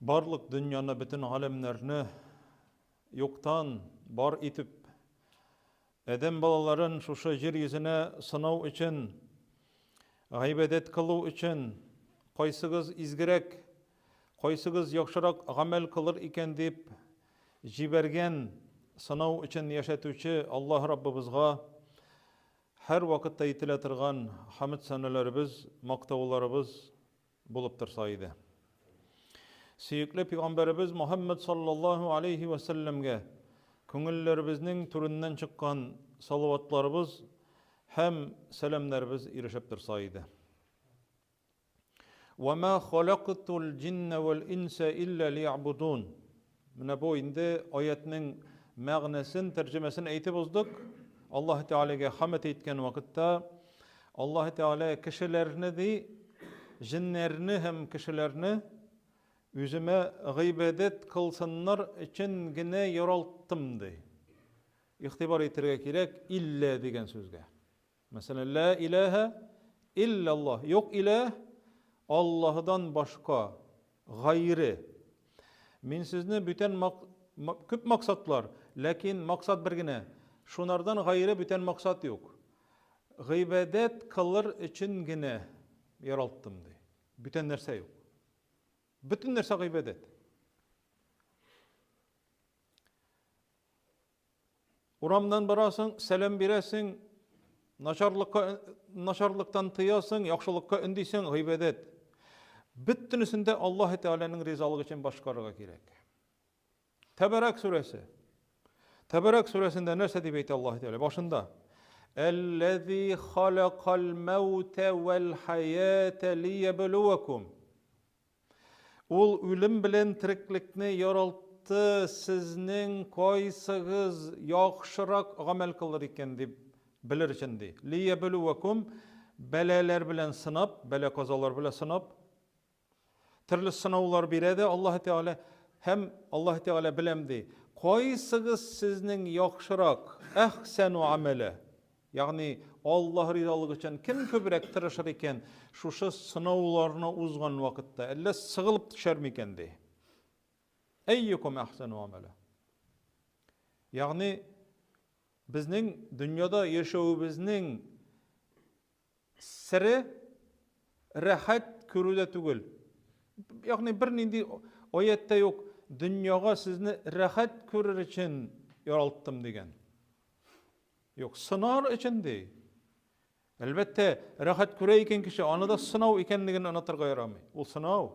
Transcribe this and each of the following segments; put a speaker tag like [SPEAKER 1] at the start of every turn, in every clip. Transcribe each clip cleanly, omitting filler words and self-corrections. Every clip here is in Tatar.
[SPEAKER 1] Барлык дөньяны, бөтен галәмнәрне юктан бар итеп, адәм балаларын шушы җир йөзенә сынау өчен, гыйбадәт кылу өчен, кайсыгыз изгерәк, кайсыгыз яхшырак гамәл кылыр икән дип җибәргән, сынау өчен яшәтүче Аллаһ Раббыбызга һәрвакытта әйтелә торган хәмд-сәналәребез, мактауларыбыз булып торса иде. Сөекле пәйгамбәребез Мухаммад саллаллаһу алейхи ва сәлләмгә күңелләребезнең түреннән чыккан салаватларыбыз һәм сәламнәребез ирешеп торса иде. Ва ма халактул җиннә вал инса илля лиябудун. Менә бу инде аятның мәгънәсен, тәрҗемәсен әйтеп уздык. Аллаһ Тәгаләгә хәмд әйткән вакытта Аллаһ Тәгалә кешеләрне ди, җеннәрне һәм кешеләрне үземә гыйбадәт кылсыннар өчен генә яралттым ди. Игътибар итәргә кирәк иллә дигән сүзгә. Мәсәлән, лә иләһә илляллаһ. Юк иләһ Аллаһдан башка, гайре. Мин сезне бүтән мак, күп максатлар, ләкин максат бер генә. Шунардан гайре бүтән максат юк. Гыйбадәт кылыр өчен генә яралттым ди. Бүтән нәрсә юк. Бөтен нәрсә гыйбадәт. Урамнан барасың, сәлам бирәсең, начарлыкка начарлыктан тыясың, яхшылыкка өндисең, гыйбадәт. Бөтенесен дә Аллаһ Тәгаләнең ризалыгы өчен башкарырга кирәк. Тәбәрәк сүрәсе. Тәбәрәк сүрәсендә нәрсә дип әйтә Аллаһ Тәгалә? Башында. Әлләзи халакал мәүтә вәл хаята лиябелуакум. Ул үлем белән тереклекне яралтты, сезнең кайсыгыз яхшырак гамәл кылыр икән дип белер өчен ди. Лиябелүәкүм бәлаләр белән сынап, бәла-казалар белән сынап, төрле сынаулар бирә дә Аллаһ Тәгалә һәм Аллаһ Тәгалә беләм ди. Кайсыгыз сезнең яхшырак, әхсәну амәлә, Ягъни, Аллаһ ризалыгы өчен кем күбрәк тырышыр икән, шушы сынауларны узган вакытта, әллә сыгылып төшәр микән, ди. Әйюкум әхсәну амәлә. Ягъни, безнең дөньяда яшәвебезнең сере рәхәт күрүдә түгел. Ягъни бернинди аятта юк, дөньяга сезне рәхәт күрер өчен яралттым дигән. Юк, сынар өчен ди. Әлбәттә, рәхәт күрә икән кеше, аны да сынау икәнлеген онытырга ярамый. Ул сынау.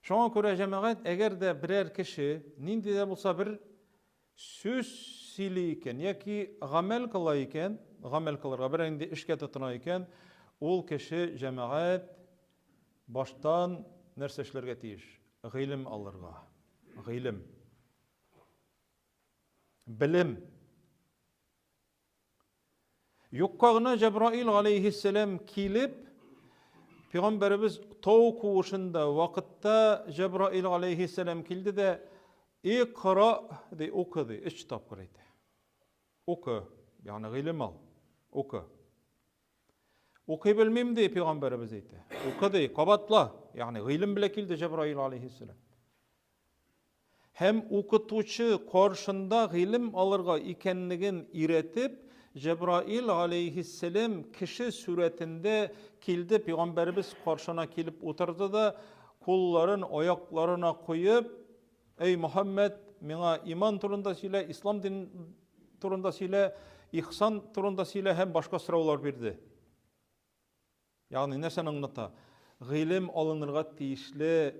[SPEAKER 1] Шуңа күрә җәмәгать, әгәр дә берәр кеше нинди дә булса бер сүз сөйли икән яки гамәл кыла икән, гамәл кылырга берәр нинди эшкә тотына икән, ул кеше җәмәгать баштан нәрсә эшләргә тиеш? Гыйлем алырга. Гыйлем. Белем. Юкка гына Җәбраил алейһиссәлам килеп, пәйгамбәребез тау куышында вакытта Җәбраил алейһиссәлам килде дә, Икра ди, укы ди, өч тапкыр әйтә. Укы, ягъни гыйлем ал. Укы. Укый белмим ди, пәйгамбәребез әйтә. Укы ди, кабатла. Ягъни гыйлем белән килде Җәбраил алейһиссәлам. Һәм укытучы каршында гыйлем алырга икәнлеген өйрәтеп, Җәбраил галәйһиссәлам кеше сурәтендә килде, пәйгамбәребез каршына килеп утырды да, кулларын аякларына куеп, Әй Мөхәммәд, миңа иман турында сөйлә, ислам дин турында сөйлә, ихсан турында сөйлә һәм башка сораулар бирде. Ягъни нәрсәне аңлата? Гыйлем алынырга тиешле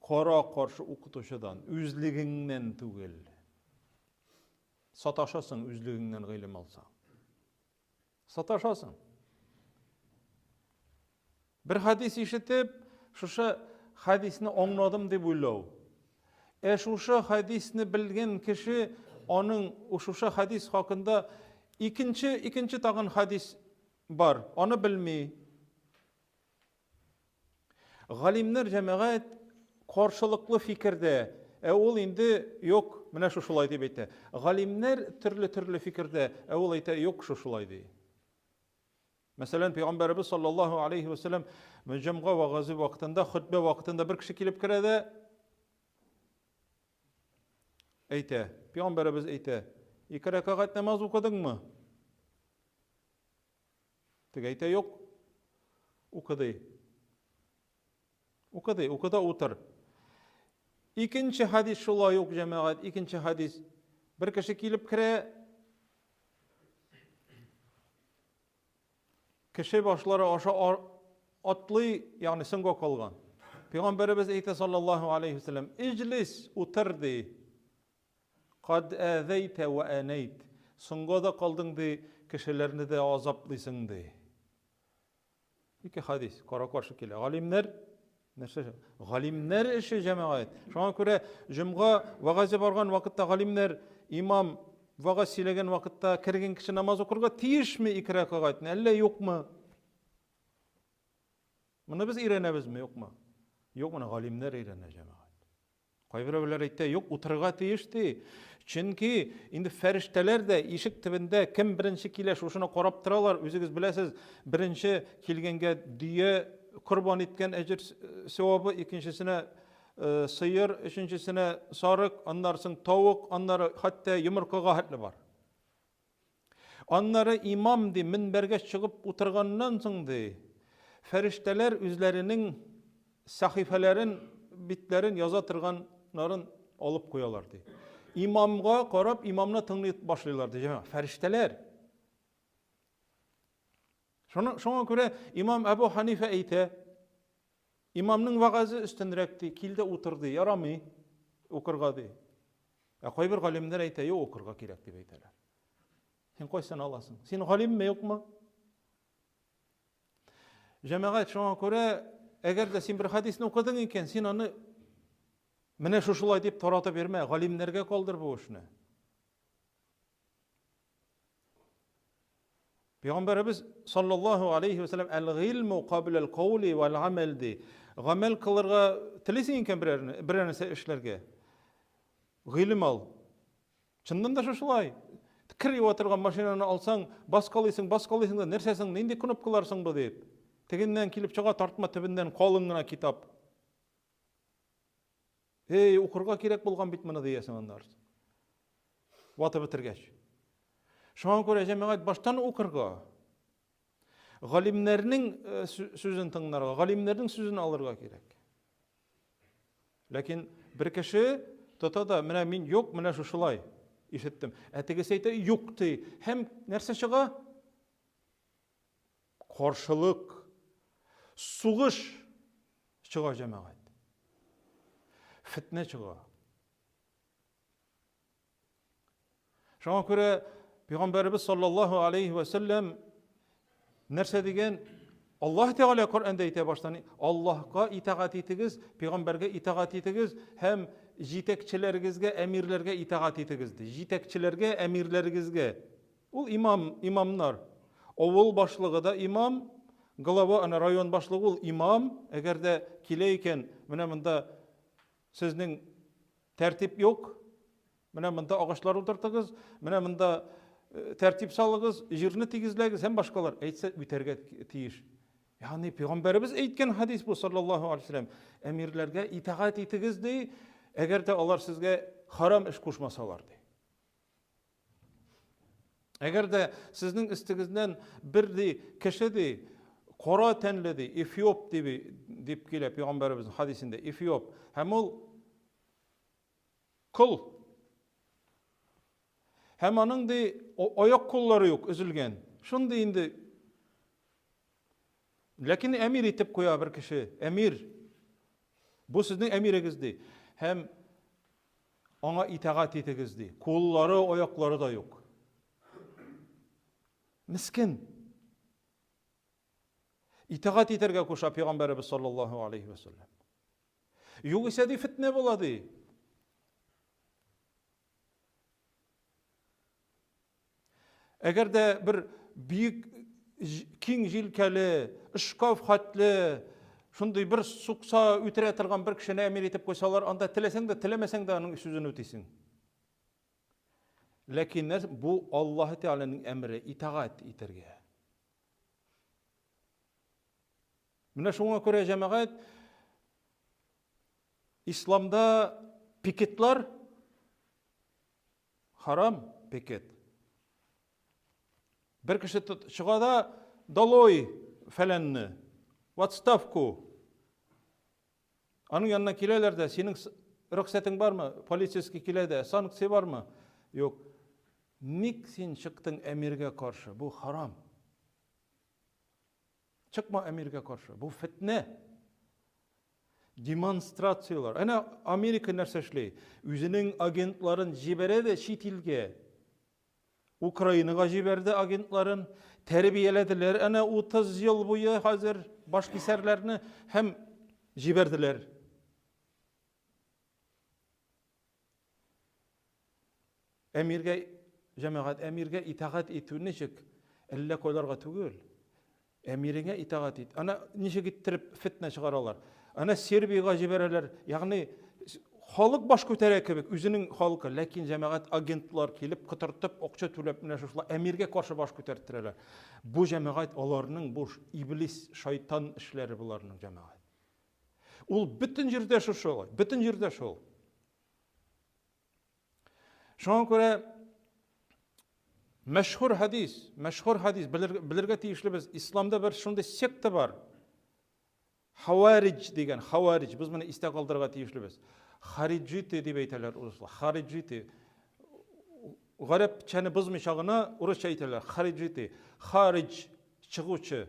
[SPEAKER 1] кара-каршы укытучыдан, үзлегеңнән түгел. Саташасың үзлегеңнән гыйлем алсаң. Саташасың. Бер хадис ишетеп, шушы хадисне аңладым дип уйлау. Ә шушы хадисне белгән кеше аның шушы хадис хакында икенче икенче тагын хадис Бар, аны белми. Галимнәр җәмәгать каршылыклы фикердә, ә ул инде юк, менә шушылай дип әйтә. Галимнәр төрле-төрле фикердә, ә ул әйтә, юк, шушылай ди. Мәсәлән, пәйгамбәребез саллаллаһу алейхи ва сәлләм җомга вәгазе вакытында, хөтбә вакытында бер кеше килеп керә дә әйтә, пәйгамбәребез әйтә, ике рәкәгать намаз укыдыңмы? Теге әйтә, юк. Укыды. Укыды, укыда утыр. Икенче хадис шулай ук, җәмәгать, икенче хадис. Бер кеше килеп керә, кеше башлары аша атлый, ягъни соңга калган. Пәйгамбәребез әйтә саллаллаһу алейхи вәсәлләм, "Иҗлис, утыр" ди. Кад әзәйтә вә әнәйт. Соңга да калдың ди, кешеләрне дә азаплыйсың ди. Ике хадис кара-каршы килә. Галимнәр нәрсә? Галимнәр эше җәмәгать. Шуңа күрә җомга вәгазе барган вакытта галимнәр имам вәгаз сөйләгән вакытта кергән кеше намаз укырга тиешме ике рәкәгатьне, әллә юкмы? Моны без өйрәнәбезме, юкмы? Юк, моны галимнәр өйрәнә җәмәгать. Кайберәүләр әйтә, юк, утырырга тиеш ди. Чөнки инде фәрештәләр дә ишек төбендә кем беренче килә, шушыны карап торалар. Үзегез беләсез, беренче килгәнгә дөя корбан иткән әҗер савабы, икенчесенә э, сыер, өченчесенә сарык, аннары соң тавык, аннары хәтта йомыркага хәтле бар. Аннары имам, ди, мөнбәргә чыгып утырганнан соң, ди, фәрештәләр үзләренең сәхифәләрен, битләрен яза торганнарын алып куялар, ди. Имамга карап, имамны тыңлый башлыйлар, ди, җәмәгать. Фәрештәләр. Шуны, шуңа күрә имам Әбу Ханифа әйтә, имамның вәгазе өстенрәк, ди, кил дә утыр, ди, ярамый укырга, ди. Ә кайбер галимнәр әйтә, юк, укырга кирәк дип әйтәләр. Син кайсын аласың? Син галимме, юкмы? Җәмәгать, шуңа күрә, әгәр дә син бер хәдисне укыдың икән, син аны менә шушылай дип таратып йөрмә, галимнәргә калдыр бу эшне. Пәйгамбәребез саллаллаһу алейхи ва саллям әл-гыйлму кабла ал-каули вал амал ди. Гамәл кылырга телисең икән берәр берәр нәрсә эшләргә. Гыйлем ал. Чыннан да шушылай. Кер юа торган машинаны алсаң, баскалыйсың, баскалыйсың да, нәрсәсең, нинди кнопкалар соң бу дип. Тегеннән килеп чыга тартма төбеннән калын гына китап. Эй, укырга кирәк булган бит моны диясең аннары. Ватып бетергәч. Шуңа күрә җәмәгать баштан укырга, галимнәрнең э, сүзен тыңларга, галимнәрнең сүзен алырга кирәк. Ләкин бер кеше тота да, менә мин юк, менә шушылай ишеттем. Ә тегесе әйтә, юк ди. Һәм нәрсә чыга? Каршылык, сугыш чыга җәмәгать. Фитнә чыга. Шуңа күрә Пәйгамбәребез саллаллаһу алейхи ва сәлләм нәрсә дигән? Аллаһ Тәгалә Коръәндә әйтә баштан, Аллаһка итагать итегез, пәйгамбәргә итагать итегез һәм җитәкчеләрегезгә, әмирләргә итагать итегез ди. Җитәкчеләргә, әмирләрегезгә. Ул имам, имамнар. Авыл башлыгы да имам, глава, ана район башлыгы ул имам. Әгәр дә килә икән, менә монда сезнең тәртип юк, менә монда агачлар утыртыгыз, менә монда э, тәртип салыгыз, җирне тигезләгез һәм башкалар. Әйтсә, үтәргә тиеш. Ягъни пәйгамбәребез әйткән хадис бу саллаллаһу алейһи вәсәлләм. Әмирләргә итагать итегез ди, әгәр дә алар сезгә харам эш кушмасалар ди. Әгәр дә сезнең өстегездән бер ди кеше ди, кара тәнле ди, эфиоп дип, дип килә пәйгамбәребезнең хадисендә, эфиоп. Һәм ул кол. Һәм аның ди аяк куллары юк, өзелгән. Шундый инде Ләкин әмир итеп куя бер кеше, әмир. Бу сезнең әмирегез ди. Һәм Аңа итагать итегез, ди. Куллары, аяклары да юк. Мискен. Итагать итәргә куша пәйгамбәребез саллаллаһу алейхи ва саллям. Югыйсә ди фитнә була ди. Әгәр дә бер бөек киң җилкәле, шкаф хәтле, шундый бер сукса үтерә торган бер кешене әмир итеп куйсалар, анда теләсәң дә, теләмәсәң дә аның сүзен үтисең. Ләкин бу Аллаһы Тәгаләнең әмере, итагать итәргә. Менә шуңа күрә җәмәгать исламда пикетлар харам пикет. Бер кеше чыга да долой фәләнне, в отставку. Аның янына киләләр дә, синең рөхсәтең бармы? Полицейский килә дә, санкция бармы? Юк. Ник син чыктың әмиргә каршы? Бу харам. Чыкма әмиргә каршы. Бу фетнә. Демонстрацияләр. Әнә Америка нәрсә эшли? Үзенең агентларын җибәрә дә чит илгә. Украинага җибәрде агентларын, тәрбияләделәр әнә 30 ел буе хәзер башкисәрләрне һәм җибәрделәр. Әмиргә, җәмәгать, әмиргә итагать итү ничек? Әллә кайларга түгел. Әмиреңә итагать ит. Ана ничек иттереп фетнә чыгаралар. Ана Сербиягә җибәрәләр. Ягъни халык баш күтәрә кебек, үзенең халкы, ләкин җәмәгать агентлар килеп котыртып, акча түләп менә шушылай әмиргә каршы баш күтәрттерәләр. Бу җәмәгать аларның буш иблис, шайтан эшләре боларның җәмәгать. Ул бөтен җирдә шушылай, бөтен җирдә шул. Шуңа күрә мәшһүр хәдис, мәшһүр хәдис белер, белергә тиешлебез. Исламда бер шундый секта бар. Хаваридж дигән, хаваридж. Без моны истә калдырырга тиешлебез. Хариджиты дип әйтәләр урыслар. Хариджиты. Гарәпчәне бозмыйча гына урысча әйтәләр. Хариджиты. Харидж чыгучы.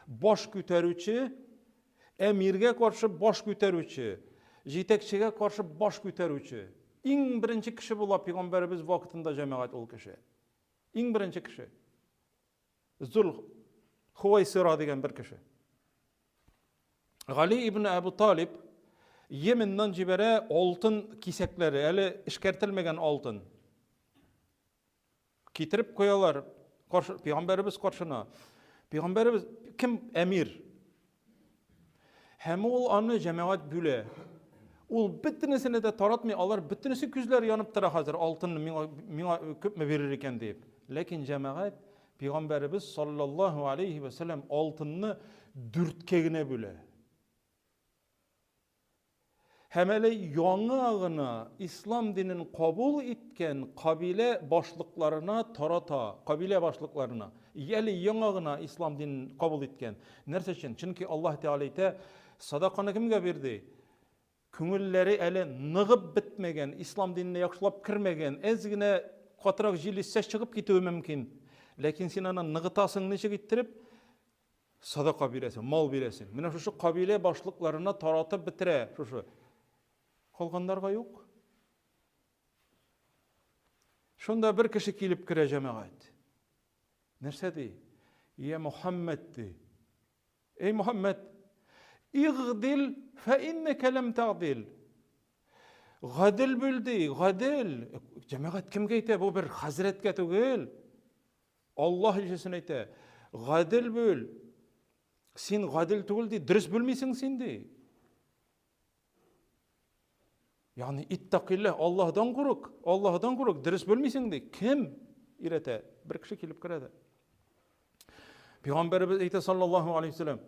[SPEAKER 1] Баш күтәрүче, әмиргә каршы баш күтәрүче, җитәкчегә каршы баш күтәрүче. Иң беренче кеше була пәйгамбәребез вакытында җәмәгать ул кеше. Иң беренче кеше. Зул Хувайсира дигән бер кеше. Гали ибн Әбу Талиб Йеменнан җибәрә алтын кисәкләре, әле эшкәртелмәгән алтын. Китереп куялар каршы, пәйгамбәребез каршына. Пәйгамбәребез кем әмир? Һәм ул аны җәмәгать бүлә. Ул бөтенесенә дә таратмый, алар бөтенесе күзләре янып тора хәзер, алтынны миңа, миңа күпме бирер икән дип. Ләкин җәмәгать пәйгамбәребез саллаллаһу алейхи ва сәлләм алтынны дүрткә генә бүлә. Һәм әле яңа гына ислам динен кабул иткән кабилә башлыкларына тарата, кабилә башлыкларына. Әле яңа гына ислам динен кабул иткән. Нәрсә өчен? Чөнки Аллаһ Тәгалә әйтә, садаканы кемгә бирде? Күңелләре әле ныгып бетмәгән, ислам диненә яхшылап кермәгән, әз генә катырак җил иссә чыгып китүе мөмкин. Ләкин син аны ныгытасың ничек иттереп? Садака бирәсең, мал бирәсең. Менә шушы кабилә башлыкларына таратып бетерә шушы. Калганнарга юк. Шунда бер кеше килеп керә җәмәгать. Нәрсә ди? Я Мухаммед ди. Эй Мухаммед, игъдил фә иннәкә ләм тәгъдил. Гадел бул ди, гадел. Җәмәгать кемгә әйтә? Бу бер хәзрәткә түгел. Аллаһ илчесен әйтә, гадел бүл. Син гадел түгел ди, дөрес бүлмисең син ди. Ягъни иттакилла, Аллаһдан курык, Аллаһдан курык, дөрес бүлмисең ди. Кем өйрәтә? Бер кеше килеп керә дә. Пәйгамбәребез әйтә саллаллаһу алейһи вәсәлләм,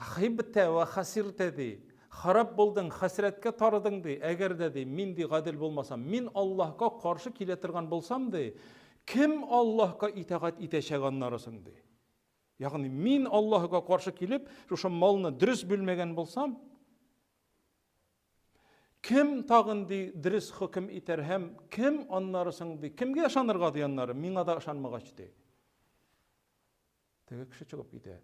[SPEAKER 1] Хибтә вә хәсиртә, ди, харап булдың, хәсрәткә тарыдың, ди, әгәр дә, ди, мин, ди, гадел булмасам, мин Аллаһка каршы килә торган булсам, ди, кем Аллаһка итагать итәчәк аннары соң, ди. Ягъни мин Аллаһка каршы килеп, шушы малны дөрес бүлмәгән булсам, кем тагын, ди, дөрес хөкем итәр һәм кем аннары соң, ди, кемгә ышанырга, ди, аннары, миңа да ышанмагач, ди. Теге кеше чыгып китә.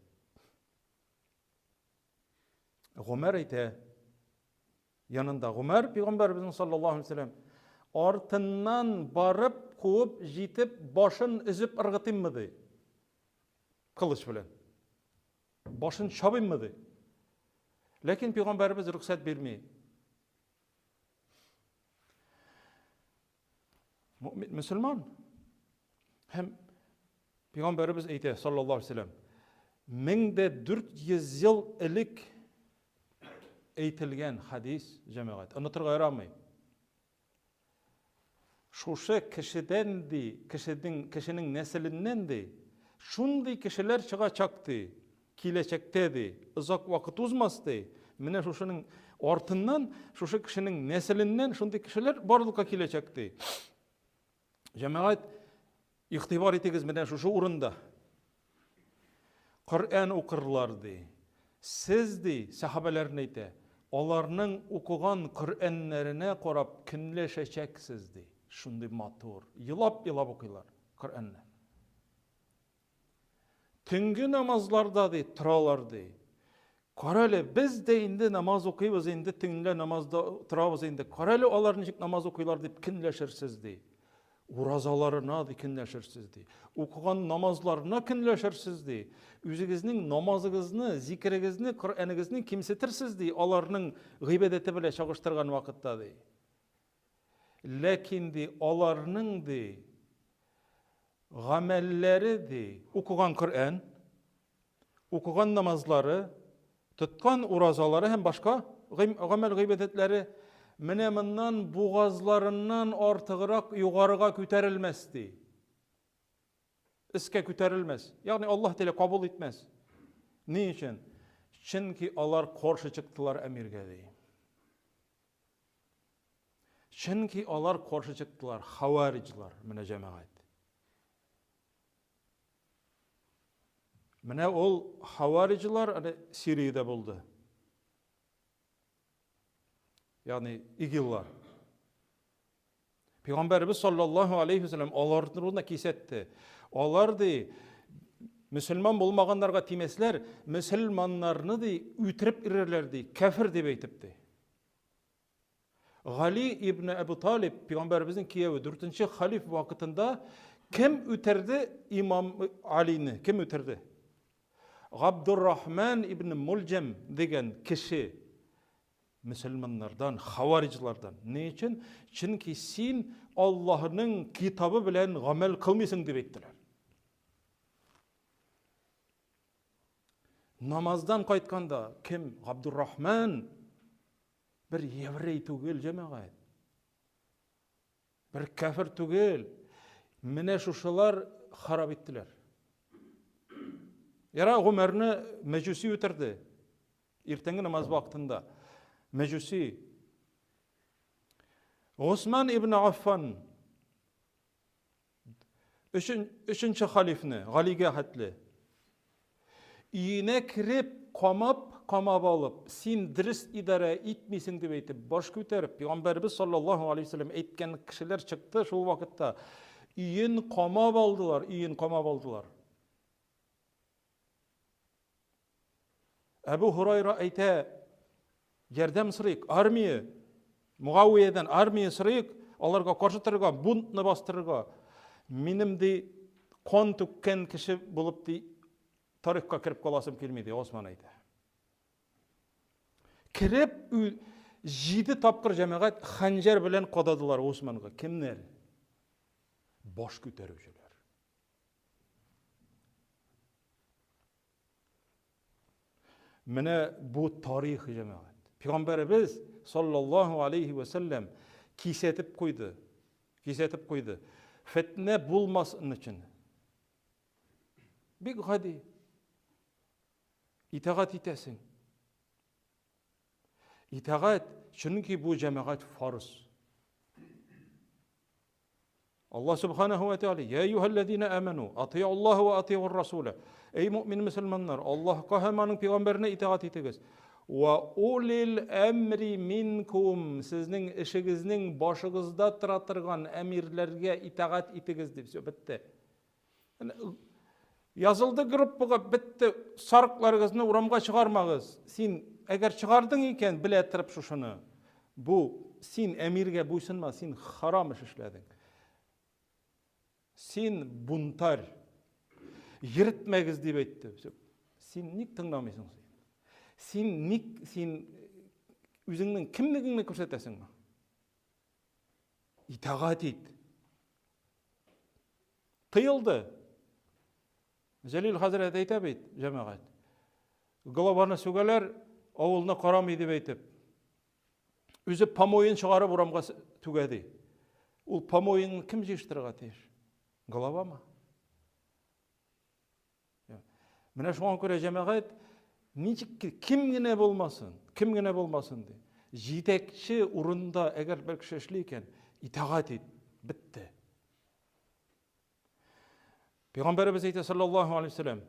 [SPEAKER 1] Гомәр әйтә, янында Гомәр пәйгамбәребезнең саллаллаһу алейһи вәсәлләм артыннан барып куып җитеп башын өзеп ыргытыйммы ди. Кылыч белән. Башын чабыйммы ди. Ләкин пәйгамбәребез рөхсәт бирми. Мөмин мөселман. Һәм пәйгамбәребез әйтә, саллаллаһу алейһи вәсәлләм, 1400 ел элек әйтелгән хадис, җәмәгать, онытырга ярамый. Шушы кешедән ди, кешенең, кешенең нәселеннән ди, шундый кешеләр чыгачак ди. Киләчәктә, ди, озак вакыт узмас, ди, менә шушының артыннан, шушы кешенең нәселеннән шундый кешеләр барлыкка киләчәк, ди. Җәмәгать, игътибар итегез менә шушы урында. Коръән укырлар, ди. Сез, ди, сәхабәләрне әйтә, аларның укыган Коръәннәренә карап көнләшәчәксез, ди. Шундый матур, елап-елап укыйлар Коръәнне. Төнге намазларда, ди, торалар, ди. Карале, без дә инде намаз укыйбыз инде, төнлә намазда торабыз инде. Карале, алар ничек намаз укыйлар дип көнләшерсез, ди. Уразаларына ди көнләшерсез, ди. Укыган намазларына көнләшерсез, ди. Үзегезнең намазыгызны, зикерегезне, Коръәнегезне кимсетерсез, ди, аларның гыйбадәте белән чагыштырган вакытта, ди. Ләкин, ди, аларның, ди, гамәлләре, ди, укыган Коръән, укыган намазлары, тоткан уразалары һәм башка гамәл гыйбадәтләре менә моннан бугазларыннан артыграк югарыга күтәрелмәс, ди. Өскә күтәрелмәс. Ягъни Аллаһ Тәгалә кабул итмәс. Ни өчен? Чөнки алар каршы чыктылар әмиргә, ди. Чөнки алар каршы чыктылар, хавариҗлар, менә җәмәгать. Менә ул хавариҗлар әле Сириядә булды. Ягъни игиллар. Пәйгамбәребез саллаллаһу алейхи вәсәлләм алар турында кисәтте. Алар ди мөселман булмаганнарга тимәсләр, мөселманнарны ди үтереп ирерләр ди, кәфер дип әйтеп ди. Гали ибн Әбу Талиб, пәйгамбәребезнең кияве, дүртенче халиф вакытында кем үтерде имам Алины? Кем үтерде? Габдуррахман ибн Мулҗам дигән кеше мөселманнардан, хавариҗлардан. Ни өчен? Чөнки син Аллаһның китабы белән гамәл кылмыйсың дип әйттеләр. Намаздан кайтканда кем? Габдуррахман Бер еврей түгел, җәмәгать. Бер кәфер түгел. Менә шушылар харап иттеләр. Яра Гомәрне мәҗүси үтерде. Иртәнге намаз вакытында. Мәҗүси. Госман ибн Аффан Өчен, өченче халифны, Галигә хәтле. Өенә кереп, камап, камап алып, син дөрес идарә итмисең дип әйтеп, баш күтәреп, пәйгамбәребез саллаллаһу алейһи вәсәлләм әйткән кешеләр чыкты шул вакытта. Өен камап алдылар, өен камап алдылар. Әбу Һурайра әйтә, ярдәм сорыйк, армия, Муавиядән армия сорыйк, аларга каршы торырга, бунтны бастырырга. Минем ди кан түккән кеше булып ди тарихка кереп каласым килми ди Осман әйтә. Кереп җиде тапкыр җәмәгать хәнҗәр белән кададылар Османга. Кемнәр? Баш күтәрүчеләр. Менә бу тарих җәмәгать. Пәйгамбәребез саллаллаһу алейхи ва сәлләм кисәтеп куйды. Кисәтеп куйды. Фитнә булмасын өчен. Бик гади. Итагать итәсең. Итагать, чөнки бу җәмәгать фарыз. Аллаһ субханаһу ва тааля, "Я әйюһәлләзина аману, атиуллаһа ва атиур расула." Эй мөмин мөселманнар, Аллаһка һәм аның пәйгамбәренә итагать итегез. Ва улил әмри минкум, сезнең эшегезнең башыгызда тора торган әмирләргә итагать итегез дип, все бетте. Язылды группага, бетте. Сарыкларыгызны урамга чыгармагыз. Син әгәр чыгардың икән, белә торып шушыны. Бу син әмиргә буйсынма, син харам эш эшләдең. Син бунтарь. Йөртмәгез дип әйтте. Син ник тыңламыйсың син? Син ник син үзеңнең кемлегеңне күрсәтәсеңме? Итагать ит. Тыелды. Җәлил хәзрәт әйтә бит, җәмәгать. Главаны сүгәләр, авылны карамый дип әйтеп. Үзе помоен чыгарып урамга түгә ди. Ул помоен кем җыештырырга тиеш? Главамы? Менә шуңа күрә җәмәгать ничек кем генә булмасын, кем генә булмасын ди. Җитәкче урында әгәр бер кеше эшли икән, итагать ит, бетте. Пәйгамбәребез әйтә саллаллаһу алейһи вәсәлләм,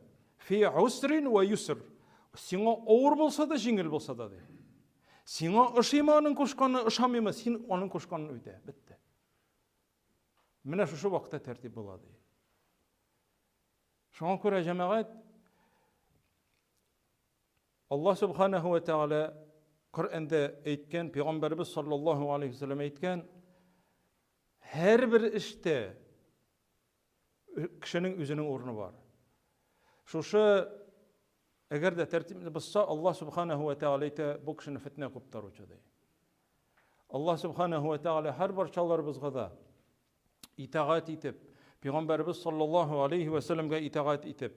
[SPEAKER 1] фи усрин ва юср. Сиңа авыр булса да, җиңел булса да ди. Сиңа ошыймы аның кушканы, ошамыймы, син аның кушканын үтә. Бетте. Менә шушы вакытта тәртип була ди. Шуңа күрә җәмәгать Аллаһ субханаһу ва тааля Коръәндә әйткән, пәйгамбәребез саллаллаһу алейһи вәсәлләм әйткән, һәрбер эштә кешенең үзенең урыны бар. Шушы әгәр дә тәртипне бозса, Аллаһ субханаһу ва тааля әйтә, бу кешене фитнә куптаручы ди. Аллаһ субханаһу ва тааля һәр барчаларыбызга да итагать итеп, Пәйгамбәребез саллаллаһу алейхи вә сәлләмгә итагать итеп,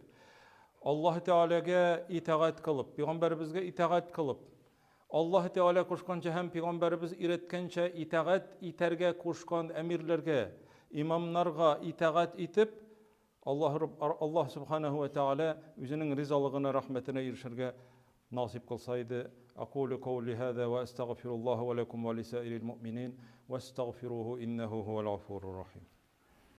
[SPEAKER 1] Аллаһ Тәгаләгә итагать кылып, Пәйгамбәребезгә итагать кылып, Аллаһ Тәгалә кушканча һәм Пәйгамбәребез өйрәткәнчә итагать итәргә кушкан әмирләргә, имамнарга итагать итеп, Аллаһ Аллаһ Субханаһу ва Тәгалә үзенең ризалыгына, рәхмәтенә ирешергә насыйп кылса иде. Акулю каули һаза ва астагфируллаһа ва лакум ва лисаирил муъминин вастагфируһу иннаху хуал гафурур рахим.